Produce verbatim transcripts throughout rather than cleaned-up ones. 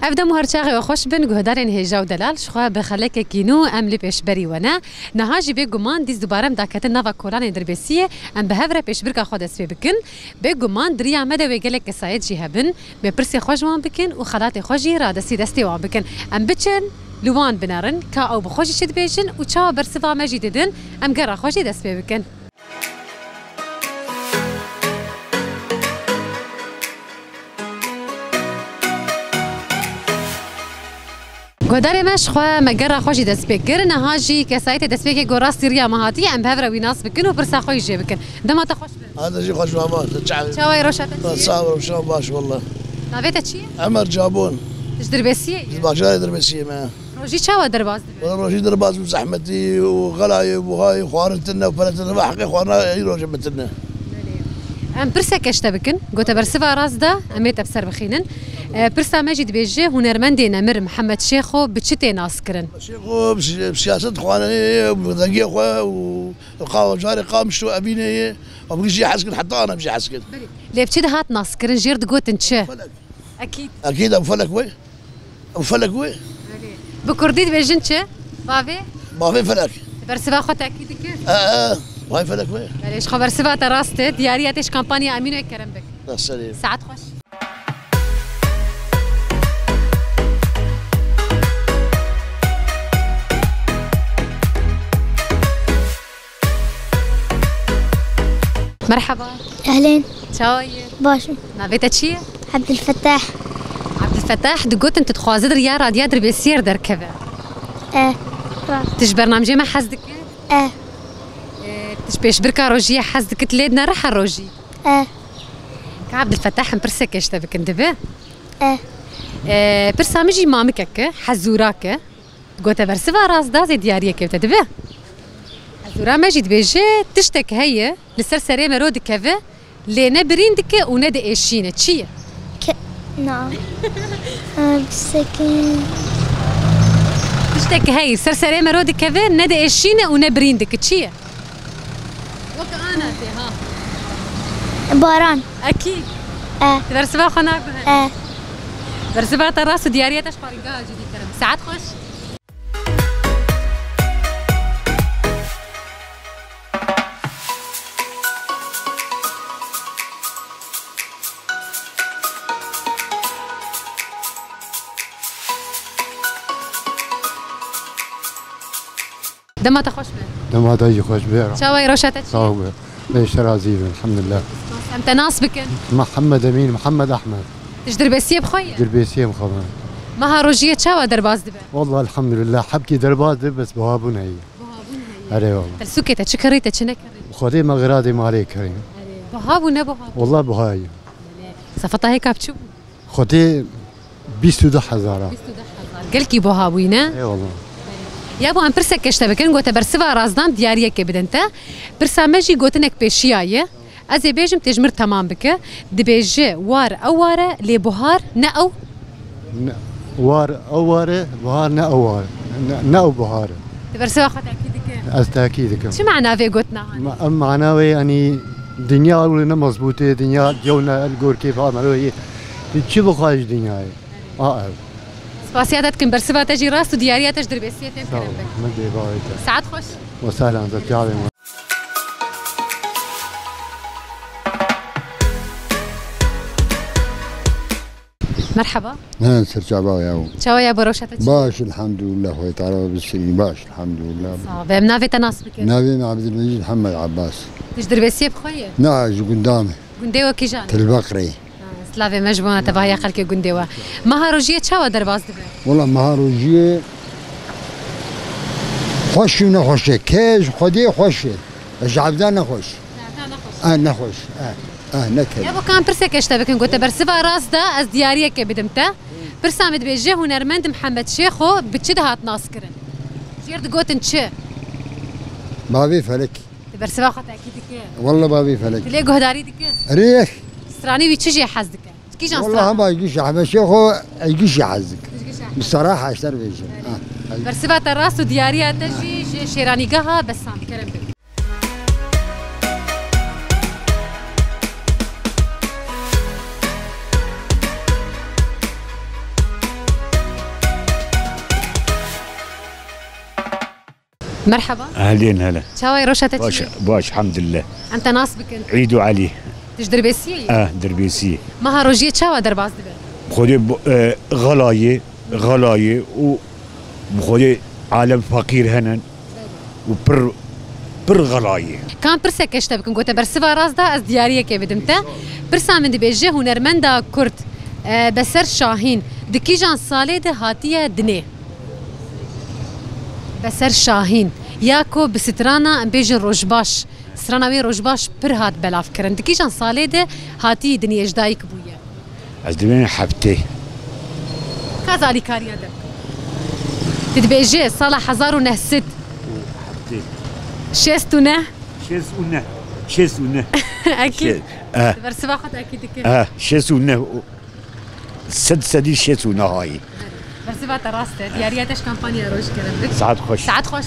Ev dem û her çaxê we xweş bin, guhdarên hêja û delal, ji xwe bi xelekekî nû em li pêşberî we ne. Niha jî bêguman dîs dubare em daketin nava kolanên Dirbêsiyê, em bi hev re pêşbirka xwe dest pê bikin. Bêguman di riya me de wê gelek kesayet jî hebin, me pirsê xwe ji wan bikin û xelatê xwe jî radestî destê wan bikin. Em biçin, li wan binerin, ka ew bi xwe jî çi dibêjin û çawa bersiva me jî didin, em gera xwe jî dest pê bikin. Guhdarê me, ji xwe me gera xwe jî dest pê kir. Niha jî kesayetê destpêkê ku rastî riya me hatiye, em bi hev re wî nas bikin û pirsa xwe jî jê bikin. Dema te xweş be. Hadi jî xweş baba, te çawa? Çawa ye, roşa te çi ye? Sağ ol, roşa baş valla. Navê te çi ye? Emer Cabon. Tu ji Dirbêsiyê yî? Ji bajarê Dirbêsiyê me. Rojî çawa derbas dibe? Wala rojî derbas û zehmetî û xelayê û buhayê, xwarin tune û pere tune, ve heqê xwarina ey rojê min tune. Belê. Em pirseke ji te bikin, gote bersiva rast da, em ê te bi ser bixînin. E, pirsa me jî dibêje, hunermendê nemir Mihemed Şêxo bi çi tê naskirin? Şêxo bi si-, bi siyaset xwanê, bi dengiya xwe û qawa carê Qamişlo Ebînê ye, em jî hez kin, heta ana em jî hez kin. Belê. Lê bi çi dihat naskirin, jêr digotin çi? Felek. Ekîd. Ekîd ew felek wê. Ew felek wê. Belê. Bi kurdî dibêjin çi? Bavê? Bavê felek. Bersiva xwe tekîd dikir? E, e, bavê felek wê. Belê, ji xwe bersiva te rast e. Diyariya te ji kampanya Emînoyê kerem bik. Dest serê. Saet xweş. Merhaba. Ehlên. Çawa yî? Baş im. Navê te çi ye? Abdülfettah. Abdülfettah, digotin tu dixwaze di riya radiya Dirbêsiyê re derkeve. E, rast. Tu ji bernamjê me hez dikî? E. E, tu ji pêşbirka rojiyê hez dikî, tu lê dinere her rojî? E. Ka Abdülfettah, em pirseke ji te bikin, dibe? E. E, pirsa min jî mamikek e, hezûrak e. Gote bersiva rast da zê diyariyekê te dibe. Hezûra me jî dibêje, tiştek heye, li ser serê me ro dikeve, lê ne birîn dike û ne diêşîne. Çi ye? Ke-, na. Em, tiştekî. Tiştek heye, ser serê me ro dikeve, ne diêşîne û ne birîn dike. Çi ye? Wek ana tê, ha. Baran. Ekî. E. Tu bersiva xwe naguhe. E. Bersiva te rast û diyariya te ji xwaringeha cî dî kirin. Saet xweş. Dema te xweş be. Dema te jî xweş be. Çawa yî, roşa te çi? Sağ ol. Beşer azî bin, elhamdülillah. Em te nas bikin. Muhammed Emîn, Muhammed Ahmed. Tu ji Dirbêsiyê bi xwe yî? Dirbêsiyê bi xwe me. Meha rojiyê çawa derbas dibe? Wallah elhamdülillah, hebkî derbas dibe, bes buhabûn heye. Buhabûn heye. Erê wallah. Te sûkê te çi kirî, te çi nekirî? Xwedê me xiradê malê kirî. Erê. Buha bû ne buha bû? Wallah buha ye. Sefeta hêka bi çi bû? Xwedê bîst û du hezar a. Bîst û du hezar. Gelkî buha bûyî ne? Eyvallah. Ya bo em pirsek keşte bikin, gote bersiva razdan diyariyekê bidin te. Pirsa me jî gotinek pêşiya ye. Ez ê bêjim tê ji mir temam bike. Dibêje war ew war e, lê buhar ne ew. Ne, war ew war e, buhar ne ew war. Ne, ne ew buhar e. Tu bersiva xwe tekî dike? Ez tekî dikim. Çi mana vê gotina hanê? Ma-, em mana wê, yanî, dinya wile ne mezbût e, dinya gewna el gorkê pa merweyê. Tu çi bixwaz ji dinyayê? A ev. Spasiya te dikim, bersiva te jî rast û diyariya te ji Dirbêsiyê têm. Sağ ol. Kerem be. Min dê bavê te. Saet xweş. Ve sehlan te, çavê me. Merhaba. Ne, ser çava ya. Çawa ya, bo rewşa te çi? Baş, elhamdülillah, Xwedê Teala bi sirî baş, elhamdülillah. Sağ ol. Em navê te nas bikin? Navê me Abdülmecîd Hemed Abbas. Tu ji Dirbêsiyê bi xwe yî? Na, ji gunda me. Gundê we kîjan e? Tilbeqrê. Ha, slavê me ji bona tevahiya xelkê gundê we. Meha rojiyê çawa derbas dibe? Wala meha rojiyê xweş û nexweş e. Kê ji Xwedê xweş e. Ji evda nexweş. Ji evda nexweş. E, nexweş. E, e, ne kê. Ya bo ka em pirseke ji te bikin, gote bersiva rast da, ez diyariyekê bidim te. Pirsa min dibêje, hunermend Mihemed Şêxo bi çi dihat naskirin? Jêr digotin çi? Bavê Felek. Tu bersiva xwe tekî dike? Walla bavê Felek. Tu lê guhdarî dike? Rêx. Stranî wî çi jê hez dike? Kîjan stran? Walla hema Eygiş Ehmed Şêxo, Eygiş hez dike. Eygiş Ehmed. Bi saraha ser bêje. Ha, Eygiş. Bersiva te rast û diyariya te jî ji şêranîgeha Besan. Kerem be. Merhaba. Ehlên hele. Çawa ye, roşa te çi ye? Baş, elhamdülillah. Em te nas bikin. Îd û Elî. Tu ji Dirbêsiyê yî? Eh, Dirbêsiyê. Meha rojiyê çawa derbas dibe? Xwedê bu-, e, xelayê, xelayê û bi Xwedê alem feqîr henin û pir, pir xelayê. Kan pirseke ji te bikim, gote bersiva rast da, ez diyariyekê bidim te. Pirsa min dibêje, hunermenda Kurd, e, Beser Şahîn, di kîjan salê de hatiye dinê? Beser Şahîn, ya ku bi strana, em bêjin, Rojbaş, strana wê Rojbaş pir hat belavkirin. Di kîjan salê de hatî dinê, ji dayik bûye? Ez dibêm heftê. Ka ez alîkariya te bikim. Tu dibêjî sala hezar û neh sed. Heftê. Şêst û neh? Şêst û neh. Şêst û neh. Ekî. Şê-, eh. Tu bersiva xwe tekî dikî. Eh, şêst û neh. Sed sedî şêst û neh hayî. Bersiva te rast e. Diyariya te ji kampanya roj kirin. Saet xweş. Saet xweş.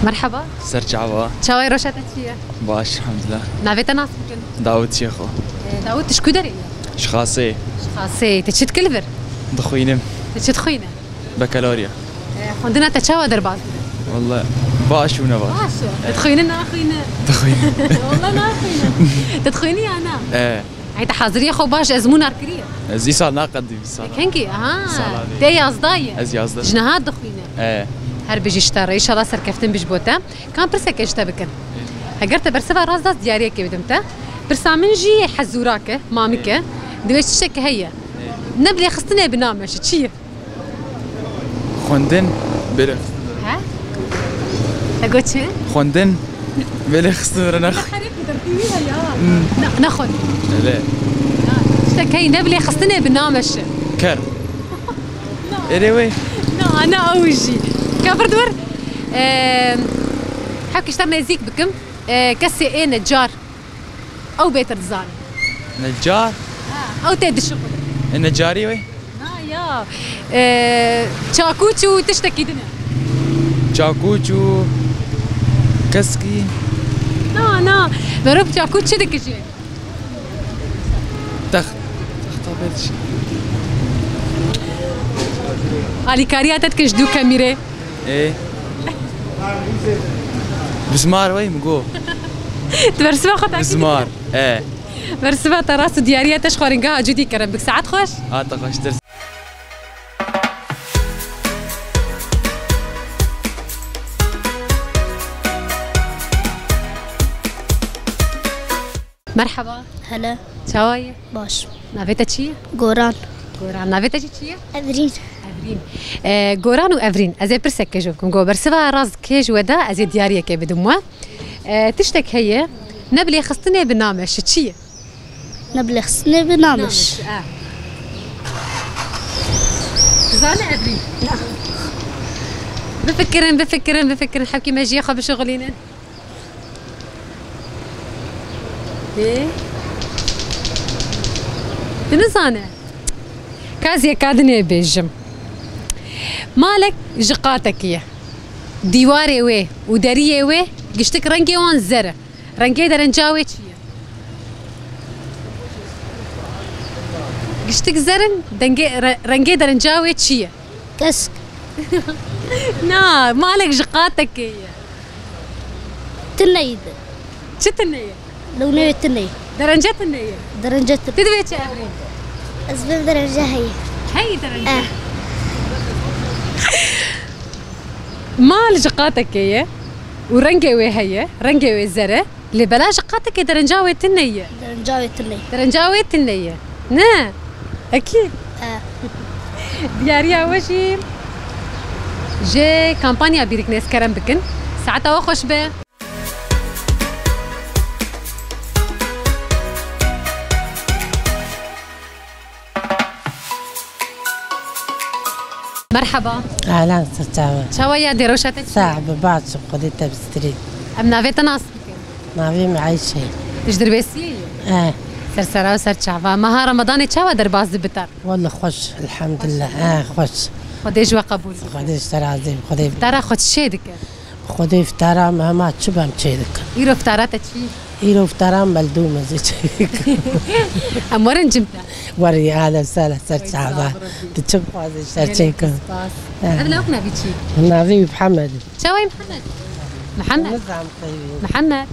Merhaba. Ser çava. Çawa ye, roşa te çi ye? Baş, elhamdülillah. Navê te nas bikin? Dawid Şêxo. E, Dawid, tu ji ku derê ye? Ji Xasê. Ji Xasê. Tu çi dikî li vir? Dixwînim. Tu çi dixwîne? Bakalorya. E, xwendina te çawa derbas dibe? Walla baş û ne baş. Baş e. Tu dixwîne, naxwîne? Dixwînim. Walla naxwîne. Tu dixwînî ya na? E. Hey, te haziriyê xwe baş ezmûnar kiriye? Ez îsal naqedim îsal. Kengî? Aha. Îsal abi. Te yazdayê. Ez yazdayê. Ji niha dixwîne. He. Her bijî ji te re. Înşallah serkeftin bij bo te. Kan pirseke ji te bikin. Heger te bersiva rast da, diyariyekê bidim te. Pirsa min jî hezûrak e, mamik e. Divê tiştek heye. Ne bi lêxistinê bi name ji çi ye? Xwendin, bêlê. He? Te got çi? Xwendin, bêlê xistin re nex- Xerîb bidim, pîvî he ya. Hmm. Ne, ne xwendin. Öyle. Ya, işte key ne bi lêxistinê bi name şi. Ker. Na. Erê wê? Na, ne ew jî. Kafir dur. Eee, hep kişta nêzîk bikim. Eee, kesê ê necar. Ew bêtir dizane. Necar? Ha, ew tê dişixulin. E, necarî wê? Na ya. E, çakûç û tiştekî din e. Çakûç û keskî? Na, na. Merov çakûç çi dikişî? Text. Texta bê dişî. Alîkariya te dikin ji dû kemîrê. Ê. Bizmar wey mi go? Tu bersiva xwe takî dikî? Bizmar, e. Bersiva te rast û diyariya te ji xwaringeha cudî kirin. Bik saet xweş. Ha, te xweştir. Merhaba. Hele. Çawa ye? Baş. Navê te çi ye? Goran. Goran. Navê te jî çi ye? Evrîn. Evrîn. E, Goran û Evrîn, ez ê pirsek kê ji we bikim. Go bersiva rast kê ji we da, ez ê diyariyekê bidim we. E, tiştek heye, ne bi lêxistinê bi name şi. Çi ye? Ne bi lêxistinê bi name şi. Name şi, e. Dizane Evrîn? Bifikirin, bifikirin, bifikirin. Hevkî mejiyê xwe bişixulînin. Ê? Tu nizane? Ka ez yeka dinê bêjim. Malek ji qatekî ye. Dîwarê wê û deriyê wê giştik rengê wan zer e. Rengê derenca wê çi ye? Giştik zer in, dengê, re-, rengê derenca wê çi ye? Kesk. Na, malek ji qatekê ye. Tune ye de. Çi tune ye? Lewne wê tune ye. Derence tune ye. Derence tune. Tu divê çi Evrîn? Ez vê derence heye. Heyî derence? Eh. Mal ji qatekê ye û rengê wê heye, rengê wê zer e. Lê bela ji qatekê derenca wê tune ye. Derenca wê tune ye. Derenca wê tune ye. Ne? Ekî? E. Diyariya we jî ji kampanya Bîriknêz kerem bikin. Saeta we xweş be. Merheba. Ahlan, ser çava. Çawa ye, dê rewşa te çi ye? Sax be, baş im, Xwedê te bistirî. Em navê te nas bikin? Navê min Eyşe ye. Tu ji Dirbêsiyê yî? Eh. Ser sera û ser çava. Meha Remadanê çawa derbas dibe te? Welle xweş, elhamdülillah. Eh, xweş. Xwedê ji we qebûl bike. Xwedê ji te razî be, Xwedê. Îftara xwe çi çê dike? Xwedê iftara me hema çi bem çê dikin. Îro iftara te çi? Îro iftara me li dû mezê çê dikin. Em werin cim te. Werî, ehlen sehlen, ser çava. Tu çi bixwazî ser çê kim. Spas. Eh. Ev lawk navî çi? Navî Mihemed. Çawa yî Mihemed? Mihemed. Nizam qeyvî. Mihemed.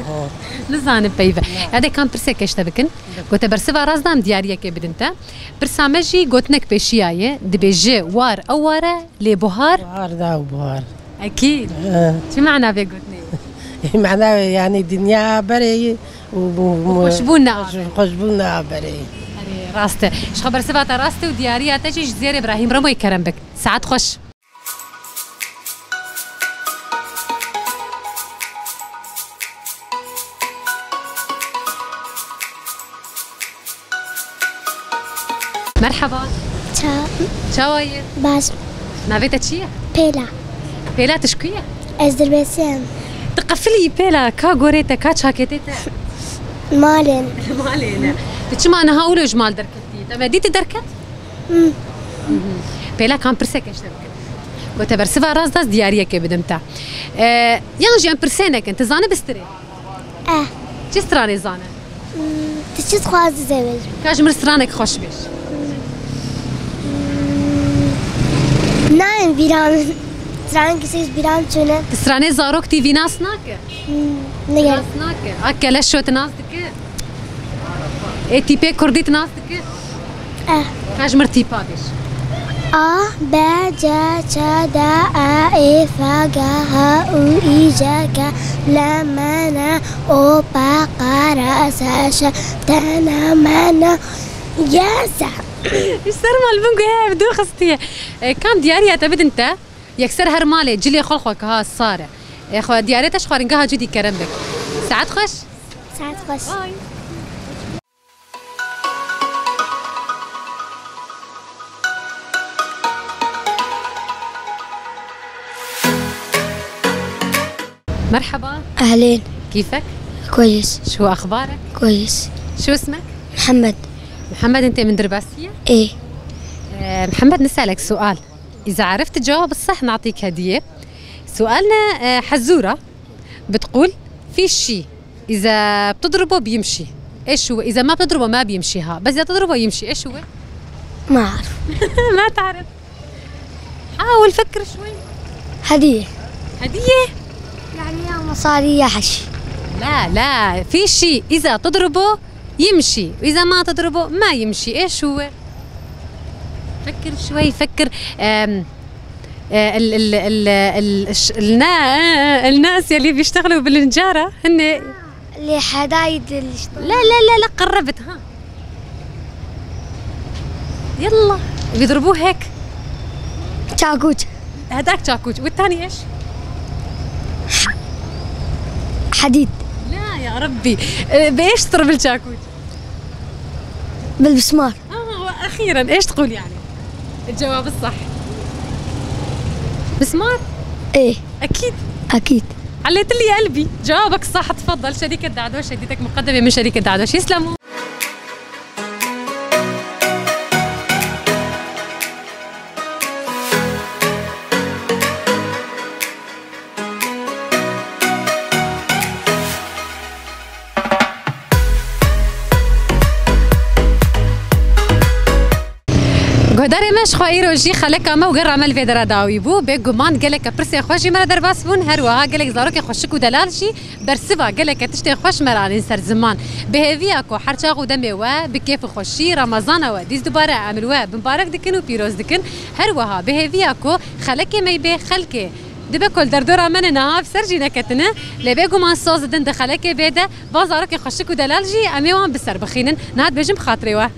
Oh. Nizanim peyve. Ya de kan pirseke ji te bikin. Gote bersiva rast da em diyariyekê bidin te. Pirsa me jî gotinek pêşiya ye. Dibêje war ew war e, lê buhar? Buhar da û buhar. Ekîd. Eh. Çi mana vê gotinê? Mana wê, yanî dinya berê ye û bu, bu xweşbûn ne xweş-, xweşbûn ne berê ye. Erê, rast e. Ji xwe bersiva te rast e û diyariya te jî ji Zêr Îbrahîm Remoyê kerem bik. Saet xweş. Merhaba. Ça- Çawa yî? Baş. Navê te çi ye? Pêla. Pêla, tu ji ku ye? Ez Dirbêsiyê me. Tu qefilî yî Pêla, ka gorê te, ka çaketê te? Malê me. Malê me. Tu çima niha wilo ji mal derketî? Te me dîtî derket? Hmm. Mhm. Pêla kan pirseke ji te bikim. Gote bersiva rast da ez diyariyekê bidim te. E, yan jî em pirsê nekin. Tu zane bistirê? Eh. Çi stranê zane? Hmm, tu çi dixwazî zewec? Ka ji min stranek xweş bêj. Hmm. Nayên bîra min. Stranek sêz bîra min çûne. Tu stranê zarok T V nas nake? Hmm, nigel. Nas nake. A keleşo tu nas dike? Ê tîpê kurdî tu nas dike? Eh. Ka ji mir tîpa bêj. A, B, C, Ç, D, E, Ê, F, G, H, I, J, K, L, M, N, O, P, Q, R, S, Ş, T, N, M, N, G, Z. Ji ser mal bin guhê ev dû xistiye. E, kam diyariya te bidin te? Yekser her malê cilê xwe xwe kiha sar e. E, xwe diyarê te ji xwaringeha cudî kerem bik. Saet xweş. Saet xweş. Bye. مرحبا. أهلين. كيفك؟ كويس. شو أخبارك؟ كويس. شو اسمك؟ محمد. محمد، أنت من درباسية؟ إيه. آه، محمد، نسألك سؤال. إذا عرفت الجواب الصح نعطيك هدية. سؤالنا، آه، حزورة بتقول: في شي إذا بتضربه بيمشي. إيش هو؟ إذا ما بتضربه ما بيمشي، ها، بس إذا تضربه يمشي. إيش هو؟ ما أعرف. ما تعرف؟ حاول فكر شوي. هدية. هدية؟ يعني يا مصاري يا حشي. لا، لا، في شي إذا تضربه يمشي، وإذا ما تضربه ما يمشي. إيش هو؟ فكر شوي، فكر. آم، آه، ال-، ال-، ال-، ال-، الش-، النا-، الناس يلي بيشتغلوا بالنجارة هن. الحدايد اللي اشتغلوا. لا، لا، لا، لا، قربت، ها. يلا، بيضربوه هيك. شاكوش. هداك شاكوش، والتاني إيش؟ حديد. لا يا ربي، آه، بإيش تضرب الشاكوش؟ بالمسمار. آه، وأخيرًا، إيش تقول يعني؟ الجواب الصح. مسمار؟ إيه. أكيد. أكيد. عليت لي قلبي. جوابك صح، تفضل. شركة دعدوش، هديتك مقدمة من شركة دعدوش. يسلموا. Guhdarê me, ji xwe îro jî xeleka me û gerra me li vê dera dawî bû. Bêguman geleke pirsên xweş jî me re derbas bûn. Her wiha gelek zarokên xweşik û delal jî bersiva geleke tiştên xweş me re anîn ser ziman. Bi hêviya ku her çax û demê we bi kêf û xweşî, Remezana we dîs dubare em li we bimbarek dikin û pîroz dikin. Her wiha bi hêviya ku xelekê me bê xelkê. Dibe ku li derdora me ne niha ev ser jî neketine, lê bêguman soz didin di xelekê bê de, van zarokên xweşik û delal jî em ê wan bi ser bixînin. Niha dibêjim bi xatirê we.